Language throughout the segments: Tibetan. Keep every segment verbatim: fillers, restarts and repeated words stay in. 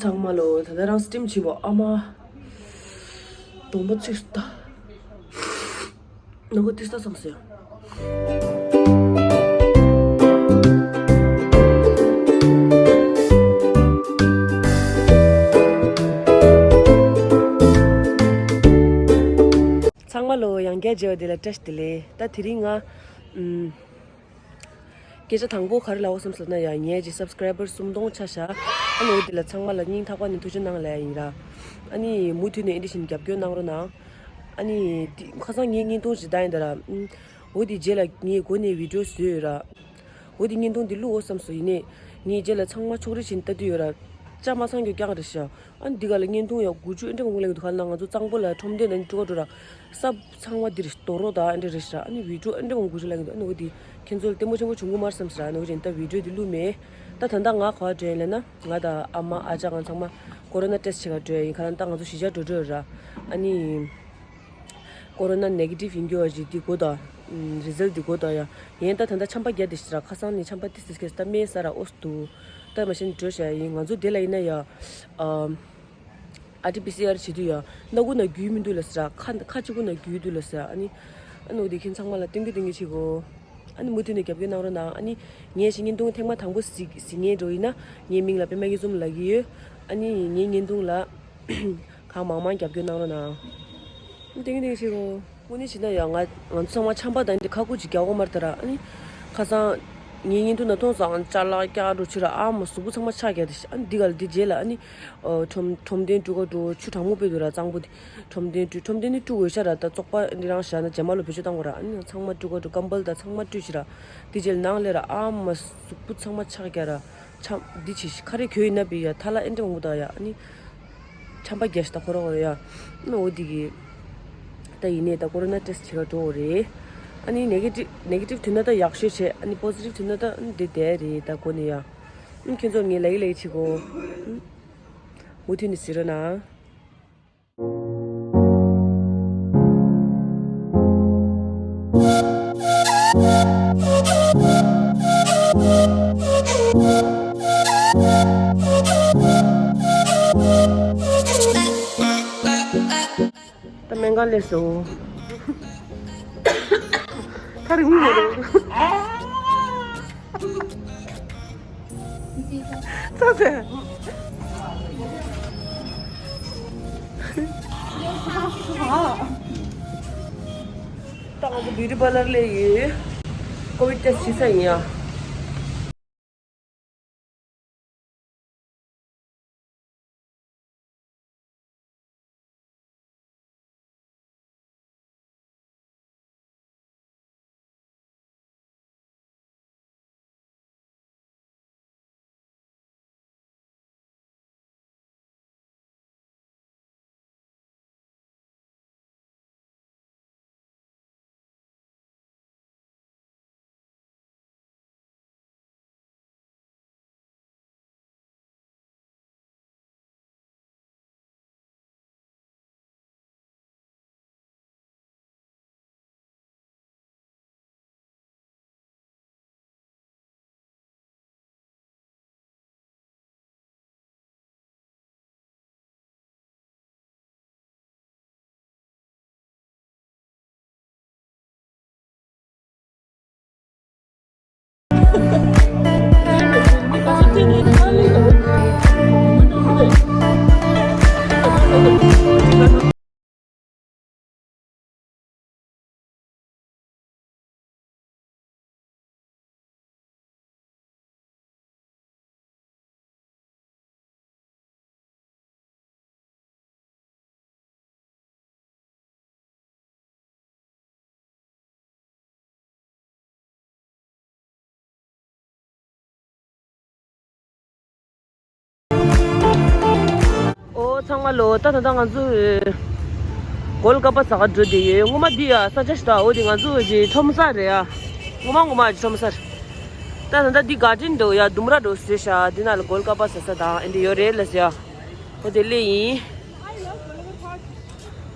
ཚང་མ་ལོ། ད་ལྟ་རང་སི་ཊིམ་བྱེད་པོ་ཨ་མ། གདོང་པ་ཚིགས་སུ་ད། ནག་པོ་ཏིས་ད་བསམ་སོང་། ཚང་མ་ལོ། ཡང་བསྐྱར་མཇལ་བ་དེ་ལ་བཀྲ་ཤིས་བདེ་ལེགས། ད་དེ་རིང་ང་ཨམ། སྐད་ཆ་དང་པོ་ག་རེ་ལབ་དགོས་བསམ་སོང་ན་ཡ། ངའི་ཅིག་སབ་སི་ཀ་རའི་བར་སུམ་སྟོང་ཆགས་ཤག་ཨ་ནི་འོ་དེ་ལ་ཚང་མ་ལ་སྙིང་ཐག་པ་ནས་ཐུགས་རྗེ་གནང་ལབ་ཡ་ཡིན་ར། ཨ་ནི་མུ་མཐུད་ནས་ཨེ་འདྲ་བཞིན་རྒྱབ་སྐྱོར་གནང་རོགས་གནང་། ཨ་ནི་དེ་ཁ་སང་ངའི་བརྙན་ཐུང་ཞིག་བཏང་ཡིན་ད་ར། ཨུམ། འོ་དེ་རྗེས་ལ་ངས་འགོ་ནས་བི་ཌི་ཡོ་བཟོས་ཡོད་ར། འོ་དེ་བརྙན་ཐུང་དེ་བླུག་འོ་བསམ་སོང་ཡིན་ནས། ངས་རྗེས་ལ་ཚང་མ་ཕྱོགས་རིས་བྱས་ནས་ལྟ་དུས་ཡོད་ར། ཅང་མ་ཚང་རྒྱུ་རྐྱང་རེད་ཤག་ཨ་ནི་འདི་ག་ལ་བརྙན་ཐུང་ཡག་དགུ་བཅུ་ཨེ་འདྲ་མང་པོ་སླེབས་འདུག་ག་ལ་ང་ཚོ་གཙང་པོ་ལ་ཁྲོམ་སྡེ་ན་ནི་ཀྲུ་ག་འགྲོ་ར། ས་ཚང་མ་འདིར་དོ་རོ་དང་ཨེ་འདྲ་རེད་ཤག་ཨ་ནི་བི་ཌི་ཡོ་ཨེ་འདྲ་མང་པོ་སླེབས་འདུག་ཨ་ནི་འོ་དེ་ཁྱེད་ཚོ་ལ་ལྟད་མོ་ཆེན་པོ་བྱུང་གི་མ་རེད་བསམ་ཟེར། ཨ་ནི་འོ་ཅན་ད་བི་ཌི་ཡོ་དེ་བླུག་མེད། ད་ད་ལྟ་ང་ག་པར་འགྲོ་ཡིན་ལབ་ན། ང་དང་ཨ་མ་ཨ་ཅག་ང་ཚང་མ་ཀོ་རོ་ན་ཊེ་སི་བྱེད་ག་འགྲོ་ཡ་ཡིན། ག་ལ་ད་ང་ཚོ་གཞིས་ཆགས་འགྲོ་འགྲོ་ཡོད་ར། ཨ་ནི། ཀོ་རོ་ན་ནེ་གེ་ཊིབ་ཡིན་རྒྱུ་བ་ཞིག་འདི་གོ་ད། ཨམ། རི་ཛལ་འདི་གོ་ད་ཡ། ཡིན་ད་ད་ལྟ་ཆམ་པ་བརྒྱབ་བསྡད་ཤག་ར། ཁ་སང་ནས་ཆམ་པ་ཏིས་ཏིས་བརྒྱབ་ད་སྨན་ཟ་ར་ཨོ་སི་འདུག་ད་མ་ཤེས་ནས་འགྲོ་བྱ་ཡིན། ང་ཚོ་དེ་ལ་ཡིན་ན་ཡ། ཨམ། ཨར་ཊི་པི་སི་ཨར་བྱེད་དུས་ཡ། སྣ་ཁུག་ན་རྒྱུས་མི་འདུག་ལབ་ཟེར་ར། ཁ་ཁ་གཅིག་པུ་ན་རྒྱུས་འདུག་ལབ་ཟེར། ཨ་ནི། ཨ་ནི་འོ་དེ་ཁྱེད་ཚང་མ་ལ་སྟོན་གི་སྟོན་གི་བྱེད་གོ་ཨ་ནི་མུ་མཐུད་ནས་རྒྱབ་སྐྱོར་གནང་རོགས་གནང་། ཨ་ནི། ངས་ཞིག་བརྙན་ཐུང་ཐེངས་མ་དང་པོ་གཟིགས་གཟིགས་མཁན་འགྲོ་ཡིན་ན། ངའི་མིང་ལ་པད་མ་སྐྱིད་འཛོམས་ལབ་ཀྱི་ཡོད། ཨ་ནི་ངའི་བརྙན་ཐུང་ལ། གང་མང་མང་རྒྱབ་སྐྱོར་གནང་རོགས་གནང་། ཏིང་ཏིང་ཞིག་གོ་དངོས་གནས་བྱས་ན་ཡང་ང་ང་ཚོ་ཚང་མ་ཆམ་པ་དང་འདི་ཁ་ཁུ་ཅིག་རྒྱག་དགོས་མ་རེད་ད་ར། ཨ་ནི་ཁ་སང་ངའི་བརྙན་ཐུང་ན་མཐོང་ཙང་ཅ་ལག་བཀྱག་འགྲོ་ཆུ་ར་ཨ་མ་གཟུགས་པོ་ཚང་མ་ཆག་རྒྱག་དེ། ཨ་ནི་འདི་ག་ལ་འདི་རྗེས་ལ་ཨ་ནི་ཁྲོམ་ཁྲོམ་སྡེ་འགྲུལ་ག་འགྲོ་ཆུ་གྲང་མོ་སྤོས་འདུག་ར། གཙང་པོ་དེ་ཁྲོམ་སྡེ་འགྲུལ་ཁྲོམ་སྡེ་ནི་དཀྲུག་འོས་ཤ་ར། ད་བཙོག་པ་འདི་རང་བཞག་ན་རྗེས་མ་ལོ་བེད་སྤྱོད་བཏང་དགོས་ར། ཨ་ནི་ཚང་མ་འགྲུལ་ག་འགྲོ་ཀམ་བལ་དང་ཚང་མ་བཀྲུས་ཤི་ར། འདི་རྗེས་ལ་ནང་ལས་ར་ཨ་མ་གཟུགས་པོ་ཚང་མ་ཆག་རྒྱག་ར། ཆམ། འདི་བྱེད་ཤི་ཁ་རས་གྱོན་ཡིན་ན་བི་ཡ་ཐ་ལ་ཨེ་འདྲ་མང་པོ་དང་ཡ། ཨ་ནི་ཆམ་པ་རྒྱག་ཤི་ད་ཁོ་ར་ཁོ་ར་ཡ། ཨ་ནི་འོ་འདི་གི་ད་ཡིན་ནས་ད་ཀོ་རོ་ན་ཊེ་སི་བྱེད་ག་འགྲོ་འོ་རེད། ཨ་ནི་ནེ་གེ་ཊིབ་ནེ་གེ་ཊིབ་ཐོན་ན་ད་ཡག་ཤོས་བྱས། ཨ་ནི་པོ་སི་ཊིབ་ཐོན་ན་ད་ཨ་ནི་འདི་བསྡད་རེད་ད་གོ་ནས་ཡ། ཨ་ནི་ཁྱོད་ཚོ་ངས་ལབ་ཀྱི་ལབ་ཀྱི་བྱེད་གོ་ཨ་ནི་མུ་མཐུད་ནས་གཟིགས་རོགས་གནང་། ད་སྨན་ཁང་སླེབས་སོང་། ད་རིང་མི་རེད། ཚ་ཚ། ད་ང་ཚོ་བིའུ་ཊི་པར་ལར་སླེབས་ཡོད། ཀོ་བིཌ་ཊེ་སི་བྱེད་ས་ཡིན་ཡ། ཨོ་ཚང་མ་ལོ། ད་ད་ད་ང་ཚོ་གོལ་ཀ་པ་ཟ་ག་འགྲོ་བསྡད་ཡོད། ངོ་མ་འདི་ཡ་ས་ཆ་ཞིག་ད། འོ་འདི་ང་ཚོ་གི་ཁྲོམ་ས་རེད་ཡ། ངོ་མ་ངོ་མ་གི་ཁྲོམ་ས་རེད། ད་ད་ད་འདི་ག་ཌེན་འདུག་ཡ། ལྡུམ་ར་འགྲོ་ཟེར་ཤག་འདི་ན་ལ་གོལ་ཀ་པ་ཟ་ས་དང་ཨེ་འདི་ཡོད་རེད་ལ་ཟེར་ཡ། འོ་དེ་སླེབས་ཡིན།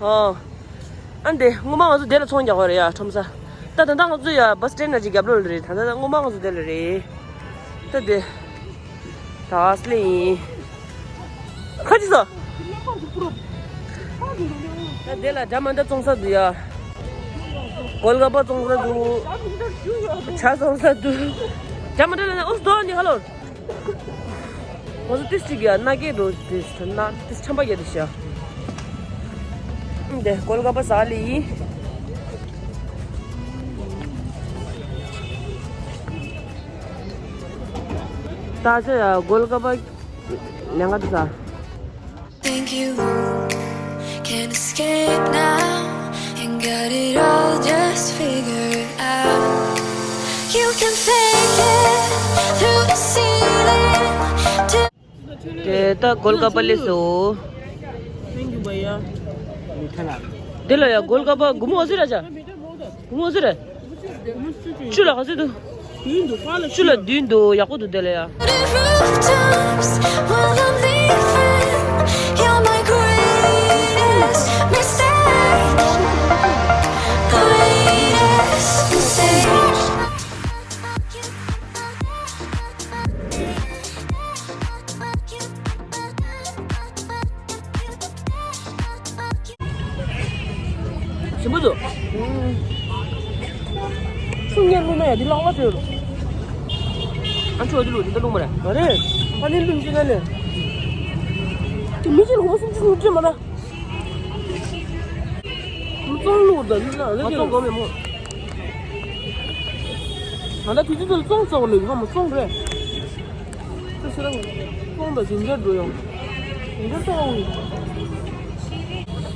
ཨོ། ཨ་འདི་སྔོན་མ་ང་ཚོ་དེ་ལ་ཚོང་རྒྱག་པ་རེད་ཡ་ཁྲོམ་ས། ད་ད་ལྟ་ང་ཚོ་ཡ་བ་སི་སི་ཊེན་ན་ཅིག་རྒྱབ་ལོགས་ལ་རེད། ད་ད་ལྟ་སྔོན་མ་ང་ཚོ་དེ་ལ་རེད། ད་དེ། ད་སླེབས་ཡིན། ཅི་ཟ། ད་དེ་ལ་འདྲ་མ་འདྲ་བཙོང་ས་འདུག་ཡ། གོལ་ག་པ་བཙོང་ས་འདུག་ཇ་བཙོང་ས་འདུག་འདྲ་མ་འདྲ་ལ་ན་ཨུས་དོ་ནི་ཧ་ལོ། ང་ཚོ་ཏིས་ཅིག་ཡ་ན་སྐད་འགྲོ་ཏིས་ན་ཏིས་ཆམ་པ་ཡ་ཏིས་ཡ། འདི་གོལ་ག་པ་ཟ་ལི་ཡིན། ད་ཆ་ཡ་གོལ་ག་པ་ལེན་ག་ཏིས་ཟ། Think you can escape now and got it all just figured out. You can fake it through the ceiling. དེ་ད་གོལ་ག་པ་ལས་སོ། དེ་ལ་ཡ་གོལ་ག་པ་གུ་མོ་ཟེར་ར་ཅག་གུ་མོ་ཟེར་ར། ཆུ་ལ་ག་ཚོད་འདུག་ཆུ་ལ་བདུན་འདུག་ཡག་པོ་འདུག་དེ་ལ་ཡ། Rooftops while I'm leaving. You're my greatest mistake. Greatest mistake. ཞིམ་པོ་འདུག་ཆུ་ཉར་བླུགས་ན་ཡ་འདི་ལག་པ་བྲོས་རོ། ཨ་ཆུ་འདི་བླུགས་འདི་ལྟ་བླུགས་མ་རེད། མ་རེད། ཨ་ནི་བླུགས་ཅི་ན་ལེ། དེ་མི་ཅི་ལ་ཧོ་སུམ་ཅུ་སུམ་ཅུ་མ་ན། ཙོང་ལུགས་ད་ནི་ལ་ལ་ཙོང་གོ་མེད་མོ། ང་ད་དུས་ཚོད་ལ་ཙོང་ཙོག་ལུགས་ཧ་མོ་ཙོང་རེད། ཁྱོད་ཤི་རང་ཙོང་དང་ཇིན་ཇར་འགྲོ་ཡོང་། ཇིན་ཇར་ཙོང་ཨུ།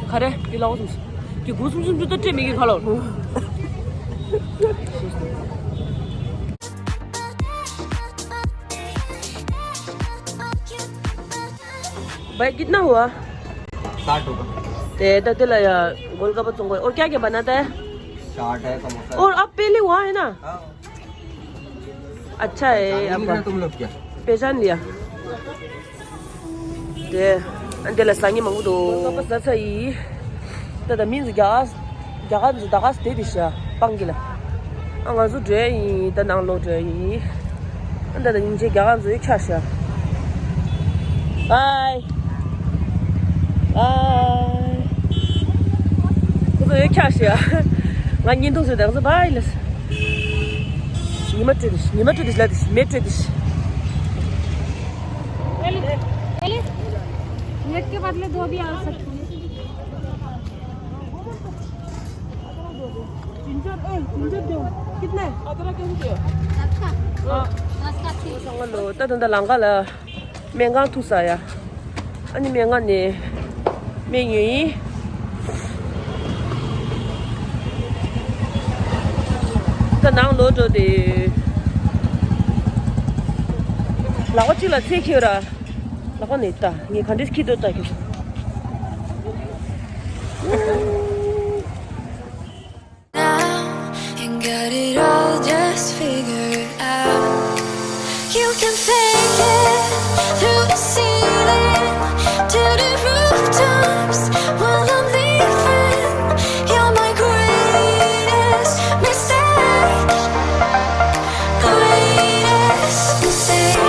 ག་རེ་དེ་ལ་འོ་སུམ་ཅུ། དེ་གོ་སུམ་ཅུ་སུམ་ཅུ་ད་སྤྲད་མི་གི་ཁ་ལོ། भाई कितना हुआ? साठ रुपये। ते तो दिला यार, गोलगप्पा तुमको। और क्या क्या बनाता है? चाट है, समोसा है। और आप पहले वहाँ है ना? हाँ। अच्छा है पहचान नहीं आपका। लिया तुम लोग क्या? पहचान लिया। དེ། ཨ་འདི་ལ་ཟ་ངེས་མང་པོ་འདུག་གོ་སྐབས་ཟ་ཚར་ཡིན། ད་ད་མིང་ཚོ་རྒྱ་གར་རྒྱ་གར་ཚོ་ད་ག་ས་དེ་དེ་ཤ་སྤང་གི་ལ། ཨ་ང་ཚོ་འགྲོ་ཡིན་ད་ནང་ལོགས་འགྲོ་ཡིན། ཨ་ད་ད་སྙིང་རྗེ་རྒྱ་གར་ཚོ་ཡོད་ཆ་ཤ། བའི། བའི། ཁོ་ཚོ་ཡོད་ཆ་ཤ། ང་བརྙན་ཐུང་བཟོས་ད་ང་ཚོ་བའི་ལ། ཉི་མ་སྤྲོད་དེ་ཉི་མ་སྤྲོད་དེ་ལ་དེ་མེ་སྤྲོད་དེ། पहले, पहले नेट के बदले दो भी आ सकते हैं। जिंजर, ए, जिंजर दो। कितना है? अदरक कैसे दिया? दस का। हाँ। दस का ठीक। ད་ད་ད་ལང་ཀ་ལ་སྨན་ཁང་ཐུག་ས་ཡ། ཨ་ནི་སྨན་ཁང་ནས་སྨན་ཉོས་ཡིན། ད་ནང་ལོགས་འགྲོ་དེ། ལག་པ་གཅིག་ལ་ཚད་འཁྱེར་ར། ལག་པ་ནས་ལྟ་ངས་ག་འདྲས་འཁྱེར་འདུག་ལྟ་ཁྱེར། Now and got it all just figured out. You can fake it through the ceiling to the rooftops while I'm leaving. You're my greatest mistake. Greatest mistake.